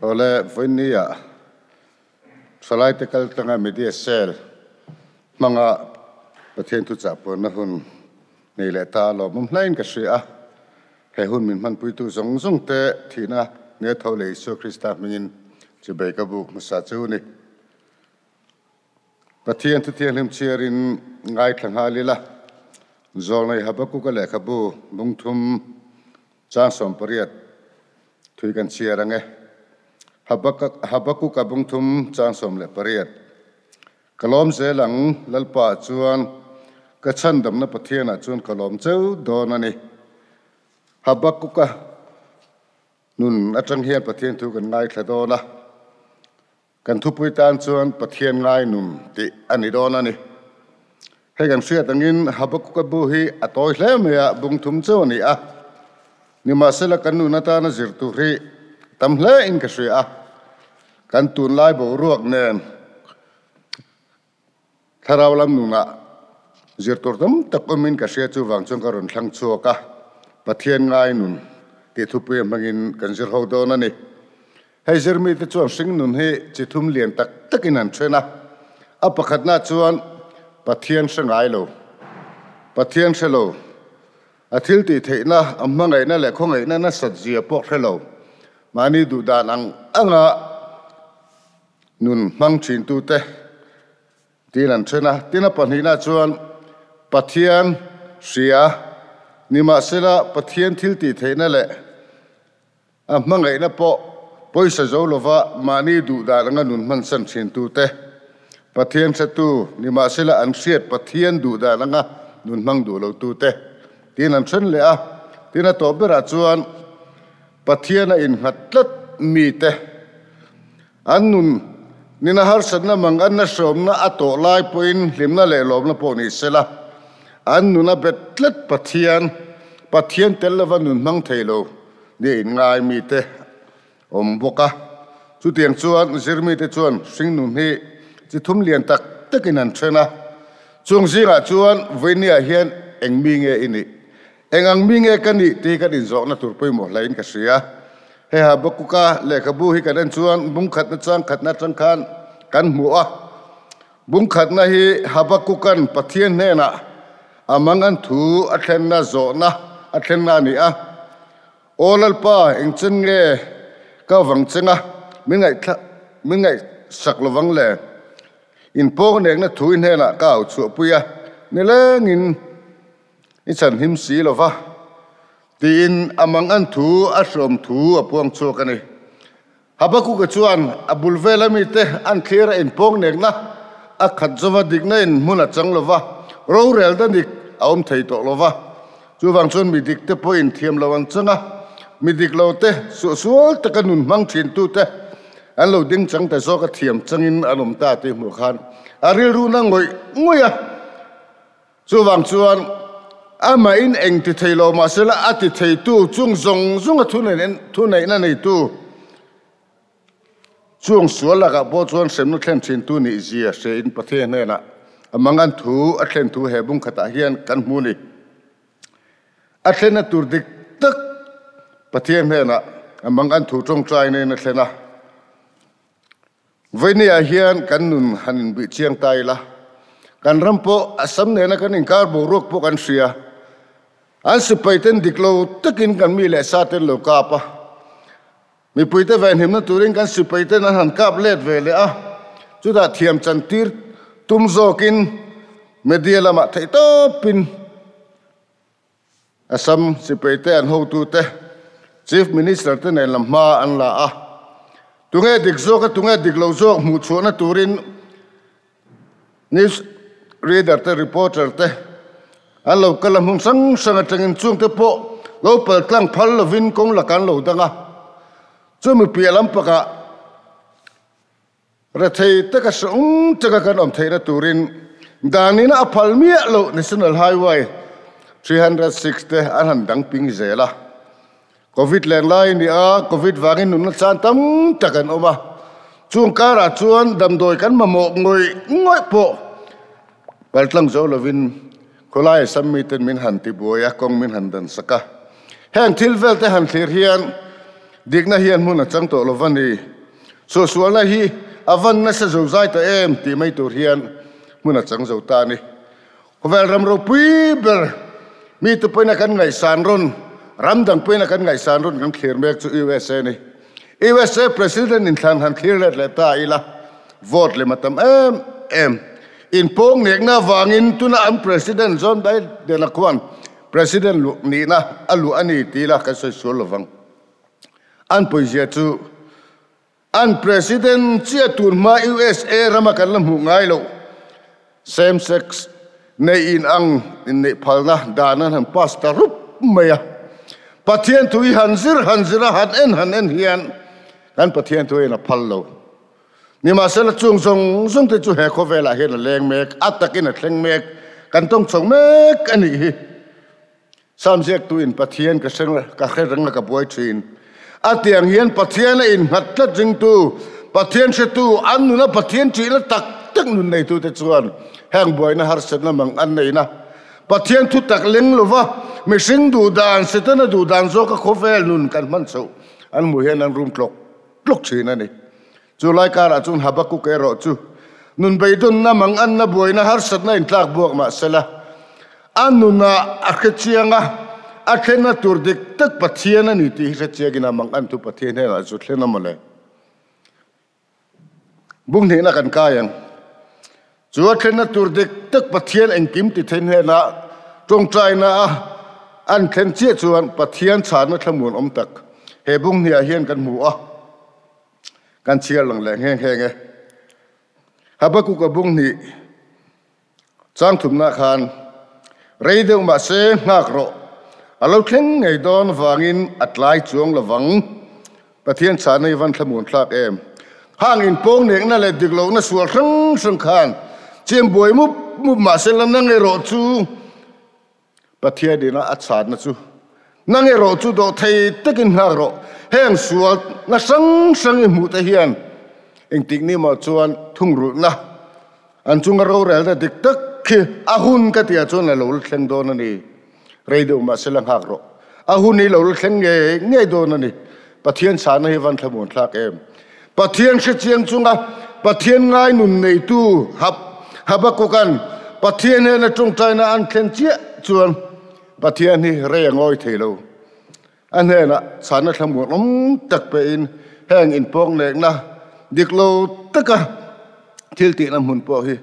Awle, vawinia Thalaite kal tlanga media cell hmanga Pathian thuchah puanna hun nei leh ta lawmawm hlain ka hria a. He hun min hmanpuitu zawng zawng te thihna nge tho leh Isua Krista hmingin chibei ka buk hmasa chu ni. Pathian thuthianghlim chhiarin ngaithla nghal ila, Zawlnei Habakuka lehkhabu bungthum Chang 18 thui kan chhiar ang e. Habakuka bungthum chang 18. Ka lawm zel ang, Lalpa ah chuan ka chhandamna Pathian ah chuan ka lawm cheu dawn a ni. Habakuka nun atang hian Pathian thu kan ngaithla dawn a. Kan thupui tan chuan Pathian ngai nun tih a ni dawn a ni. Hei kan hriat angin Habakuka bu hi a tawi hle mai a, bung thum chauh a ni a. Nimahsela kan nun atana zir tur hi tam hle in ka hria a. Kan tunlai boruak nen thlarau lam nunah zir tur tam tak awmin ka hria chuvang chuan ka rawn thlang chhuak a, Pathian ngai nun tih thupui a hmangin kan zir ho dawn a ni. Hei zirmite chuan hring nun hi chi thum lian tak takin an then a, a pakhatna chuan Pathian hre ngai lo, Pathian hre lo, a thil tih theihna, a hmangaihna leh khawngaihna nasat zia pawh hre lo, mahni duhdan ang anga Nun hmang thintute tiin an then a. Tin, a pahnihna chuan Pathian hria nimahsela Pathian thil tih theihna leh a hmangaihna pawh pawisa zo lova mahni duh dan anga nun hmansan thintute, Pathian hretu nimahsela an hriat Pathian duh dan anga nun hmang duh lotute tiin an then leh a. Tin, a tawp berah chuan Pathian a innghat tlat mite an nun nina harsatna mang an nahrawmna a tawh lai pawhin hlimna leh lawmna pawh ni sela, an nun a bet tlat Pathian, Pathian tel lova nun hmang thei lo nia inngai mite awm bawk a. Chutiang chuan zirmite chuan hringnun hi chi thum lian tak takin an then a, chung zingah chuan vawinia hian eng mi nge i nih? Eng ang mi nge ka nih tih hi kan inzawhna tur pawimawh hlain ka hria. Hei Habakuka lehkhabu hi kan en chuan bung khatna chang khatna atang khan kan hmu a. Bung khatna hi Habakukan Pathian hnenah a mangan thu a thlenna zawhna a thlenna a ni a. Aw Lalpa, engchen nge ka vang cheng a, min ngaihthla min ngaihsak lovang le? Inpawknekna thu i hnenah ka au chhuahpui a, nilengin I chan him si lo va, tiin a mang an thu a hrawm thu a puang chhuak a ni. Habakuka chuan a bul vela mite an thlir a inpawng nekna a khat zova dikna in hmun a chang lo va, rorel da dik a awm thei tawh lo va. Chuvang chuan mi dik te pawhin thiam lo an chang a, mi dik lo te suahsual taka nun hmang thin tute an lo ding chang ta zawk a thiam changin an awm ta tih hmuh khan a rilru na ngawih ngawih a. Chuvang chuan amahin eng ti thei lo mahsela a ti theitu chung zawng zawnga thuneihna neitu chung sual lakah pawh chuan hremna thlen thintu nih zia hrein Pathian hnenah a mangan thu a thlen thu he bung khatah hian kan hmu ni. A thlenna tur dik tak Pathian hnenah a mangan thu tawngtai neiin a thlen a. Vawinia hian kan nun han inbih chiang ta ila, kan ram pawh Assam nena kan inkar boruak pawh kan hria. An sipai ten dik lo takin kan mi leh sa ten lo kap a, mipuite venhimna turin kan sipai ten an han kap let ve leh a, chutah thiam chantir tum zawkin media lamah theihtawpin Assam sipaite an hotute Chief Minister te nen lam hma an la a, tunge dik zawk a tunge dik lo zawk hmuh chhuahna turin news reader te reporter te an lo kal a, hmun hrang hrang atangin chungte pawh lo pal tlang phal lovin kawng lakah an lo dang a, chumi piah lampangah Rethei taka hrang taka kan awm theihna turin danina a phal miah loh National Highway 306 te an han dang ping zel a. Covid len lai a ni a, Covid vangin nunna chan tam tak an awm a. Chung karah chuan damdawi kan mamawh ngawih ngawih pawh paltlang zo lovin khawlaia sam miten min han tibuai a, kawng min han dan sak a. Heng thil vel te han thlir hian. Dikna hian hmun a chang tawh lo va ni. Suahsualna hi a van nasa zozai ta em tih mai tur hian hmun a chang zo ta a ni. Khawvel ram ropui ber mi te pawhin a kan ngaihsan rawn, ram dang pawhin a kan ngaihsan rawn kan thlir mek chu USA a ni. USA President inthlan han thlir let leh ta ila, vote lem a tam em em. Inpawng nekna avangin tuna an President John Biden-a khuan President luh nihna a luh a ni tih ila kan sawi sual lovang. An pawizia chu an President chiah tun hma USA rama kan la hmuh ngai loh same sex neih in ang inneih phalna dan an han pass ta rup mai a. Pathian thu hi han zir han zir a, han en han en hian kan Pathian thu hian a phal lo. Nimahsela chung zawng zawng te chu he khawvelah hian a leng mek, a takin a thleng mek, kan tawng chho mek a nih hi. Sam ziaktuin Pathian ka hre ka hre reng a ka buai thin. A tiang hian Pathian a innghat tlat ringtu, Pathian hretu, an nuna Pathian ṭihna tak tak nun neitute chuan heng buaina harsatna mang an neina Pathian thu tak leng lova mihring duhdan, Setana duhdan zawka khawvel nun kan hman chhoh an hmuh hian an rum tlawk tlawk thin a ni. Chu lai karah chuan Habakkuk erawh chu nun beidawnna, manganna, buaina, harsatna intlak buak mah sela, a nunah a hre chiang a, a thlenna tur dik tak Pathian a ni tih hi hre chiangin a mangan thu Pathian hnenah chu thlen a mawle. Bung hnihna kan kai ang. Chu a thlenna tur dik tak Pathian engkim ti thei hnenah tawngtaina a an thlen chiah chuan Pathian chhanna thlamuan awm tak he bung hniah hian kan hmu a. Kan chhiar lang leh nghe nghe nge. Habakkuk a bung hnih chang thumna khan rei deuh mah se nghak rawh a lo thleng ngei dawn vangin a tlai chuang lovang. Pathian chhahna i van thlamuan thlak em. Hang inpawng nekna leh dik lohna sual hrang hrang khan chem buai mup mup mah se la nang erawh chu Pathian ina a chhanna chu, Nang erawh chu dawh thei takin nghak rawh, heng sualna hrang hrang i hmuh te hian engtik ni maw chuan thungrulhna an chunga rorelna dik tak khi a hun ka tihah chuan a lo la thleng dawn a ni. Rei deuh mah se la nghak rawh, a hun hi lo la thleng ngei ngei dawn a ni. Pathian chhanna hi van thlamuan thlak em? Pathian hrechiang chunga Pathian ngai nun neitu Habakkuk-a'n Pathian hnena tawngtaina an thlen chiah chuan Pathian hi rei a ngawi thei lo. A hnenah chhanna thlamuan awm tak pein heng inpawknekna dik lo taka thil tihna hmun pawh hi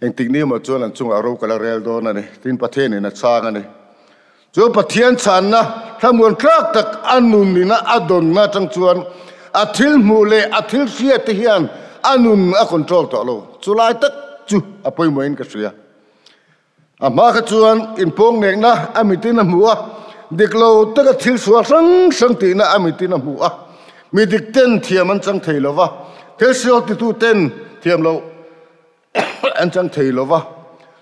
Engtik ni emaw chuan an chungah ro ka la rel dawn a ni, tiin Pathianin a chhang a ni. Chu Pathian chhanna thlamuan tlak tak a nunina a dawnna atang chuan a thil hmuh leh a thil hriat te hian a nun a control tawh lo. Chu lai tak chu a pawimawhin ka hria. A hma kha chuan inpawngnekna a mitin a hmu a, dik lo taka thil sual hrang hrang tihna a mitin a hmu a. Mi dik ten thiam an chang thei lo va, thil sual titu ten thiam loh an chang thei lo va.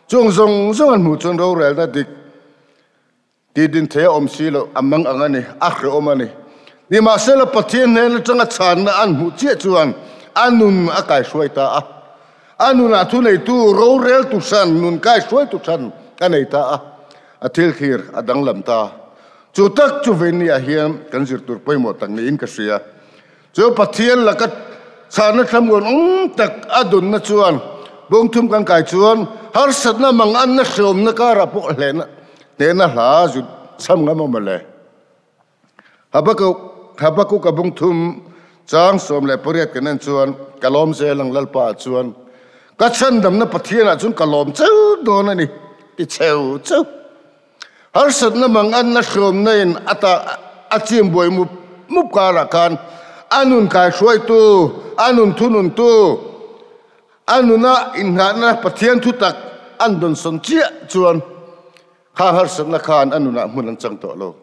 Chung zawng zawng an hmuh chuan rorelna dik tih din thei a awm si loh, a mang ang a ni, a hrehawm a ni. Nimahsela Pathian hnen atanga chhanna an hmuh chiah chuan a nun a kaihruai ta a. A nunah thuneitu roreltu hran, nun kaihruaitu hran a nei ta a, a thil thlir a danglam ta. Chu tak chu veinia hian kan zir tur pawimawh tak niin ka hria. Chu Pathian laka chhahna thlamuan awm tak a dunna chuan bawngthum kan kai chuan harsatna manganna hreawmna karah pawh hlehna hnehna hla zut cham ngam awm le. Habakkuk Habakkuk a bawngthum chang 18 kan en chuan ka lawm zel ang Lalpa ah chuan ka chhandamna Pathian ah chuan ka lawm cheu dawn a ni ti cheu cheu. Harsatna manganna hrawmna in a ta a chim buai mup mup karah khan a nun kaihruaitu, a nun thununtu, a nuna inngahna Pathian thutak an dawnsawn chiah chuan khang harsatna khan a nunah hmun an chang tawh lo.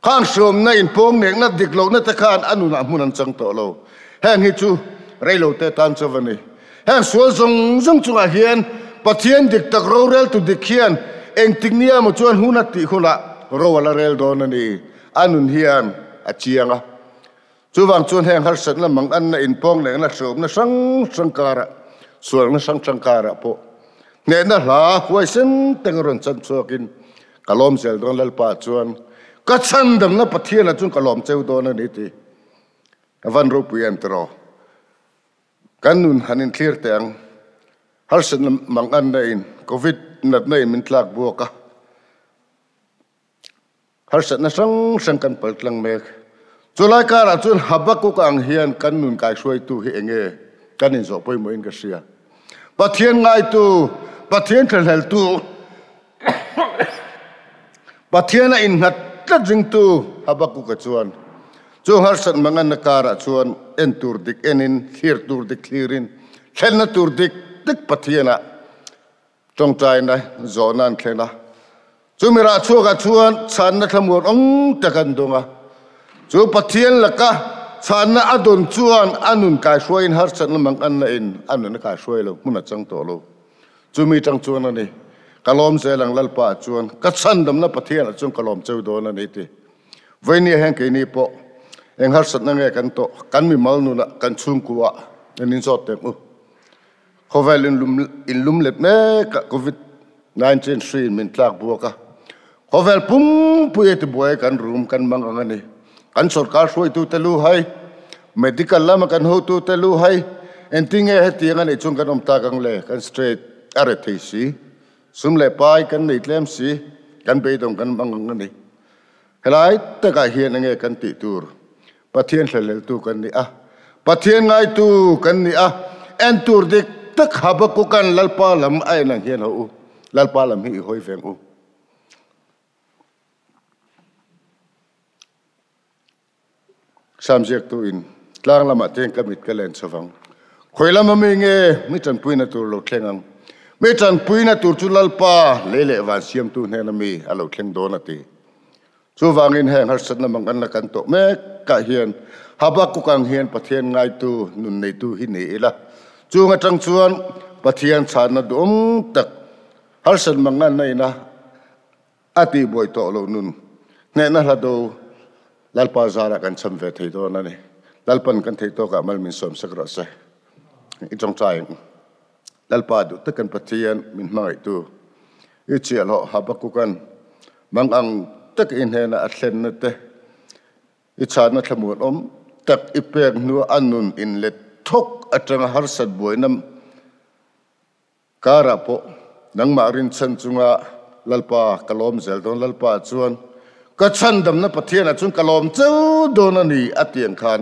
Khang hrawmna inpawngnekna dik lohna te khan a nunah hmun an chang tawh lo. Heng hi chu reilote tan chauh a ni. Heng sual zawng zawng chungah hian Pathian dik tak roreltu dik hian engtik nia emaw chuan hun a tih hunah ro a la rel dawn a ni. A nun hian a chiang a. Chuvang chuan heng harsatna manganna inpawng lehna hreawmna hrang hrang karah, sualna hrang hrang karah pawh hnehna hla huaisen teng rawn chan chhuakin ka lawm zel dawn Lalpa chuan. Ka chhandamna Pathianah chuan ka lawm cheu dawn a ni ti. A van ropui em tiraw? Kan nun han inthlir teh ang. Harsatna manganna in Covid natna in min tlak buak a. Harsatna hrang hrang kan pal tlang mek. Chulai karah chuan Habakkuk ang hian kan nun kaihruaitu hi eng nge kan inzawh pawimawhin ka hria. Pathian ngaitu, Pathian thlahleltu, Pathian a innghat tlat ringtu Habakkuk-a chuan chu harsat manganna karah chuan en tur dik enin, thlir tur dik thlirin, thlenna tur dik dik Pathianah Tawngtaina zawhna an thlen a, chumi rah chhuakah chuan chhanna thlamuan awm tak an dawng a. Chu Pathian laka chhanna a dawn chuan a nun kaihruaiin harsatna mang anna in a nun a kaihruai lo, hmun a chang tawh lo. Chumi tang chuan a ni, Ka lawm zel ang Lalpa ah chuan, ka chhandamna Pathian ah chuan ka lawm cheu dawn a ni ti. Vawinia hian keini pawh eng harsatna nge kan tawh, kan mimal nunah, kan chhungkuah an inzawt teh ang u. Khawvel in lum let mek a, Covid 19 hri in min tlak buak a. Khawvel pumpui a tibuai kan rum kan mang ang a ni. Kan sorkar hruaitute lu hai, medical lama kan hotute lu hai, engtin nge hetiang a nih chuan kan awm tak ang le, kan straight a re thei si, sum leh pai kan nei tlem si, kan beidawng kan mang ang a ni. Helai takah hian enge kan tih tur? Pathian hlelheltu kan ni a, Pathian ngaitu kan ni a, en tur dik tak Habakukan Lalpa lam a en ang hian ho u, Lalpa lam hi i hawi veng u. Sam ziaktu in tlang lamah te hian ka mit ka len chho vang. Khawi lama mi nge mi tanpuina tur lo thleng ang? Mi tanpuina tur chu Lalpa lei leh van siamtu hnena mi a lo thleng dawn a ti. Chuvangin heng harsatna mang an la kan tawh mek ah hian Habakkuk ang hian Pathian ngaitu nun neitu hi ni ila. Chung atang chuan Pathian chhanna duhawm tak harsat mang an neina a tihbuai tawh loh nun hnehna hla do Lalpa zarah kan cham ve thei dawn a ni. Lalpan kan theih tawkah mal min sawmsak rawh se. I tawngtai ang. Lalpa duh tak kan Pathian min hmangaihtu i chiahhlawh Habakukan mang ang tak i hnenah a thlenna te, i chhanna thlamuan awm tak i pek hnua a nun inlet thawk atanga harsat buaina karah pawh nangmah rinchhan chunga Lalpa ka lawm zel dawn Lalpa chuan ka chhandamna Pathianah chuan ka lawm cheu dawn a ni a ti ang khan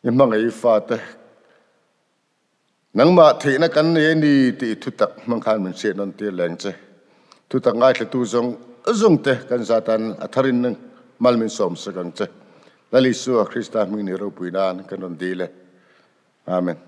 i hmangaih fate Nangmah theihna kan nei a ni tih thutak hmang khan min hriat nawn tir leng che. Thutak ngaithlatu zawng zawng te kan zatan a tharin nang mal min sawm sak ang che. Lal Isua Krista hming ni ropui nan kan rawn dil e. Amen.